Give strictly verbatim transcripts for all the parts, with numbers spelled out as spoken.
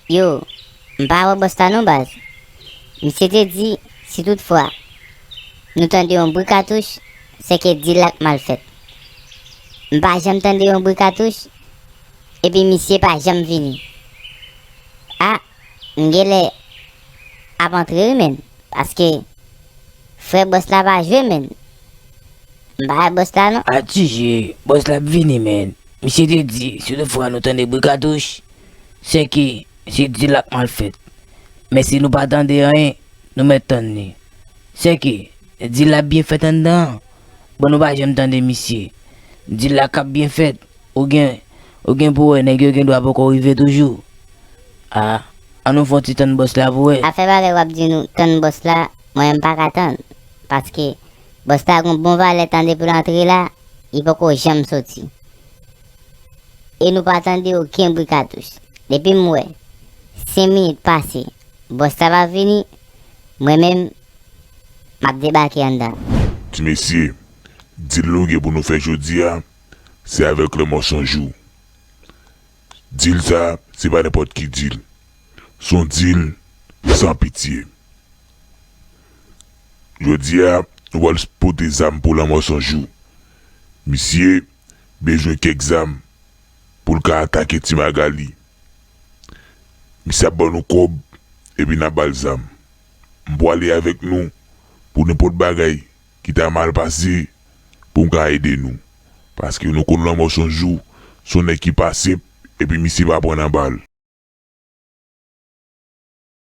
Yo, m pa wè bòs la non baz. Misye te di, si toutfwa nou tande yon bri katouch, se ke dil la k mal fèt. M pa janm tande yon bri katouch, epi misye pa janm vini. A, m genlè ap antre wi menn, paske frè bòs la pa jwe menn. M pa wè bòs la non. Atije, bòs la ap vini menn. Misye te di, si toutfwa nou tande bri katouch, se ke se dil la k mal fèt. Men si nou pa tande anyen, nou mèt tann li. Se ke dil la ap byen fèt anndan an. Bon, nou pa janm tande misye. Dil la k ap byen fèt. Ou gen, ou gen pou wè nèg yo gen dwa poko rive toujou. A, ann nou fè yon ti tann bòs la pou wè. Afè bagay w ap di nou tann bòs la, mwen menm m pa ka tann. Paske bòs la gon bon valè tan depi l antre la, li poko janm soti. E nou pa tande okenn bri katouch. Depi m wè senk minit pase, bòs la pa vini, mwen menm, m ap debake anndan. Ti mesye, dil nou gen pou nou fè jodi a, se avèk Lanmò San Jou. Dil sa, se pa nenpòt ki dil. Se yon dil san pitye. Jodi a, nou pral pote zam pou Lanmò San Jou. Misye bezwen kèk zam pou l ka atake Ti Magali. Misye ap ban nou kòb, epi n ap ba l zam. M pwale avèk nou pou nenpòt bagay ki ta mal pase, pou m ka ede nou. Paske nou konn Lanmò San Jou, se yon nèg ki pa senp, epi misye pa pran nan bal.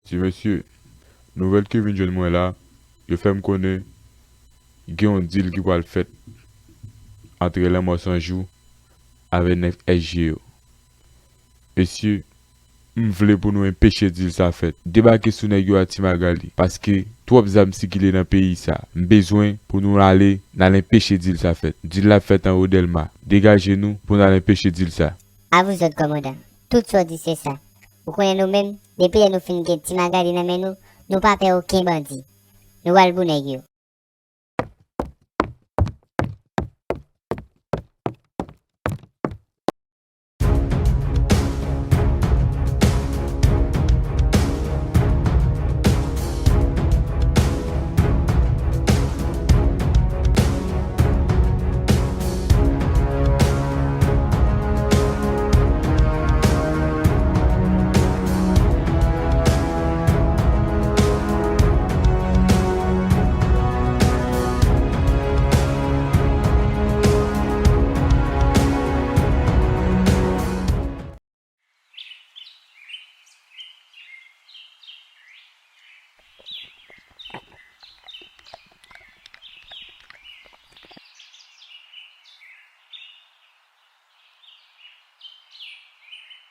Ti mesye, nouvèl ki vin jwenn mwen la, yo fè m konnen gen yon dil ki pral fèt antre Lanmò San Jou avèk nèg S G yo. Mesye, m vle pou nou enpeche dil sa fèt. Debake sou nèg yo a Ti Magali, paske twòp zam sikile nan peyi sa. M bezwen pou nou ale, n al enpeche dil sa fèt. Dil la ap fèt anwo Dèlma. Degaje nou pou n al enpeche dil sa. A vous ordres, kòmandan. Tout sa w di se sa. Ou konnen nou menm, depi lè nou fin gen Ti Magali nan men nou, nou pa pè okenn bandi. Nou pral bout nèg yo.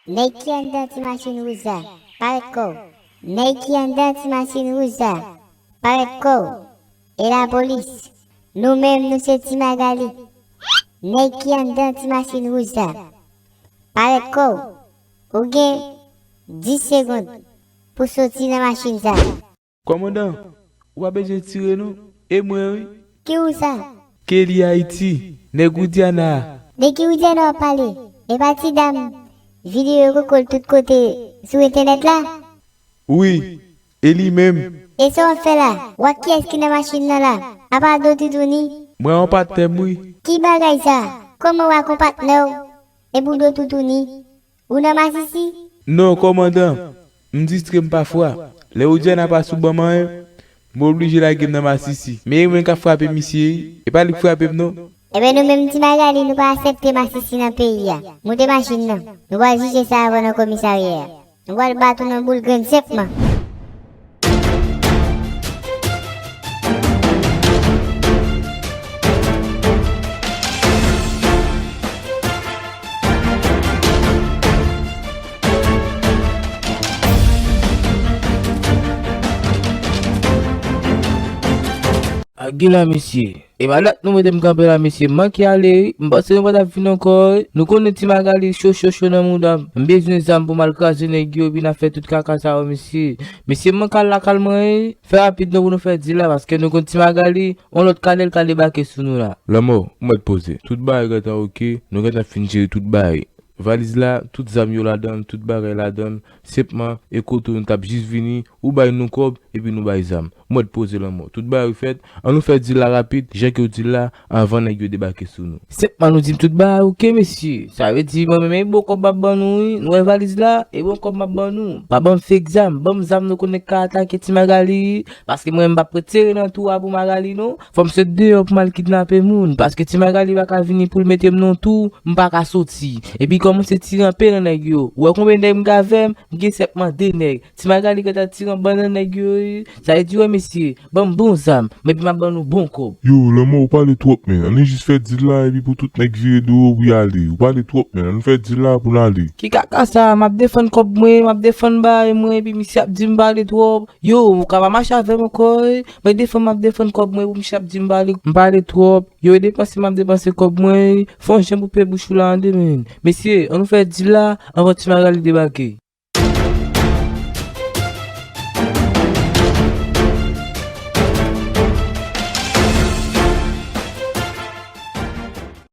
Nèg ki anndan ti machin wouj la, parèt kò w. Nèg ki anndan ti machin wouj la, parèt kò w. E lapolis, nou menm nou se Ti Magali. Nèg ki anndan ti machin wouj la, parèt kò w. Ou gen dis segonn pou soti nan machin sa. Kòmandan, ou pa bezwen tire non, e mwen wi. Ki ou sa? Kelly Haiti, nèg Widiana a. De ki Widiana w ap pale? E pa ti dam videyo yo koko l tout kote sou entènèt la? Wi, e li menm. E sa w ap fè la? W ak kiyès ki nan machin nan la? Apa do toutouni? Mwen yon patnè m wi. Ki bagay sa? Kòman w ak yon patnè w epi w do toutouni? Ou nan masisi? Non, kòmandan. M distre m pafwa. Lè Widiana pa sou ban m anyen, m oblije lage m nan masisi. Men e mwen k ap frape misye wi. E pa li k frape m non. Ebyen nou menm Ti Magali nou pa aksepte masisi nan peyi a. Moute machin nan. Nou pral jije sa avan nan komisarya a. Nou pral bat ou nan boul grenn senpman. Ak gen la mesye. E pa dat nou mete m kanpe la mesye, m manke ale wi. M panse nou pa t ap vin ankò wi. Nou konnen Ti Magali cho cho cho nan mouda m. M bezwen zam pou m al kraze nèg yo epi n ap fè tout kaka sa yo mesye. Mesye m manke al lakay mwen wi. Fè rapid non pou nou fè dil la paske nou konn Ti Magali, yon lòt kanèl ka debake sou nou la. Lanmò, ou mèt poze. Tout bagay gentan oke, nou gentan fin jere tout bagay. Valiz la, tout zam yo ladan l, tout bagay ladan l, senpman, e kote nou t ap jis vini, ou bay nou kòb, epi nou bay zam. Mòd poze lanmò. Tout bagay fèt, an nou fè dil la rapid, jan ke w di l la, anvan nèg yo debake sou nou. Senpman nou di m tout bagay, oke, mesye. Sa vle di, mwen menm, e bon kòb m ap ban nou, wi. Nou wè valiz la, e bon kòb m ap ban nou. Pa ban m fake zam, ban m zam nou konnen k ka atake Ti Magali, paske mwen, m p ap retire nan tou a pou Magali, non. Fò m sot deyò pou m al kidnape moun, paske Ti Magali pa ka vini pou l mete m nan tou, m pa ka soti. Epi kòmanse tire anpil nan nèg yo. Ou wè konbyen nèg m gen avè m? M gen senpman de nèg. Ti Magali gentan tire anba nan nèg yo, wi. Sa vle di, wè, mesye, ban m bon zam, men epi m ap ban nou bon kòb. Yo, lanmò, ou pale twòp, men. Ann jis fè dil la, epi pou tout nèg vire do yo pou y ale. Ou pale twòp, men. Ann fè dil la pou n ale. Ki kaka sa? M ap defann kòb mwen, m ap defann bagay mwen, epi misye ap di m pale twòp. Yo, ou ka pa mache avè m ankò, wi. Mwen defann, m ap defann kòb mwen, pou misye ap di m pale, m pale twòp. Yo, e depanse, m ap depanse kòb mwen, wi. Fè yon jan pou pye bouch ou la, an de men. Mesye, ann nou fè dil la, anvan Ti Magali debake.